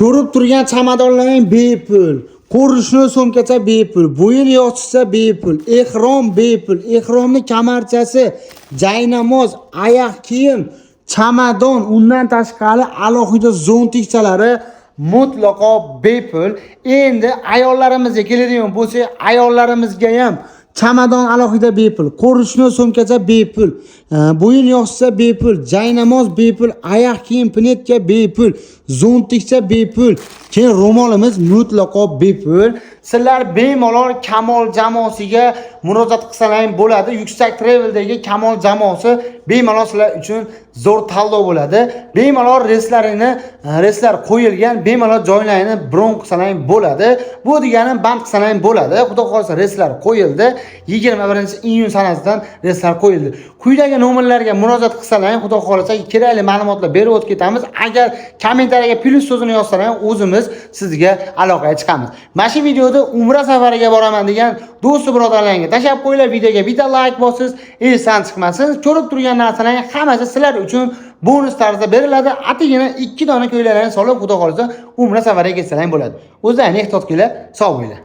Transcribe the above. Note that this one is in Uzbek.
Ko'rib turgan chamadonlaring bepul. Ko'rishni sumkacha bepul, bo'yin yostiqcha bepul, ehrom bepul, ehromni kamarchasi, jaynamoz, oyoq kiyim, chamadon, undan tashqari alohida zontikchalari mutlaqo bepul. Endi ayollarimizga keladigan bo'lsak, ayollarimizga ham chamadon alohida bepul, ko'rishni sumkacha bepul, bo'yin yostiqcha bepul, jaynamoz bepul, oyoq kiyim пинетка bepul, zontikcha bepul, keyin ro'molimiz mutlaqo bepul. Sizlar bemalol Kamol jamoasiga murojaat qilsalaring bo'ladi. Yuksak Traveldagi Kamol jamoasi bemalol sizlar uchun zo'r tanlov bo'ladi. Bemalol reyslarini, reyslar qo'yilgan, bemalol joylarini bron qilsalaring bo'ladi. Bu degani band qilsalaring bo'ladi. Xudo xohlasa, reyslar qo'yildi. 21-iyun sanasidan reyslar qo'yildi. Quyidagi nomerlarga murojaat qilsalaring, Xudo xohlasa, kerakli ma'lumotlar berib o'tib ketamiz. Agar kommentariyaga plyus so'zini yozsalaring, o'zimiz sizga aloqaga chiqamiz. Mana shu videoda umra safariga boraman degan do'st birodarlaringga tashlab qo'yinglar, videoga bitta layk bosiz, esdan chiqmasin. Ko'rib turgan narsalarning hammasi sizlar uchun bonus tarzida beriladi. Atigina 2 dona ko'ylaklarni solib, Xudo xohlasa, umra safariga ketsalaring bo'ladi. O'zlaring ehtiyot qilinglar, sog' bo'linglar.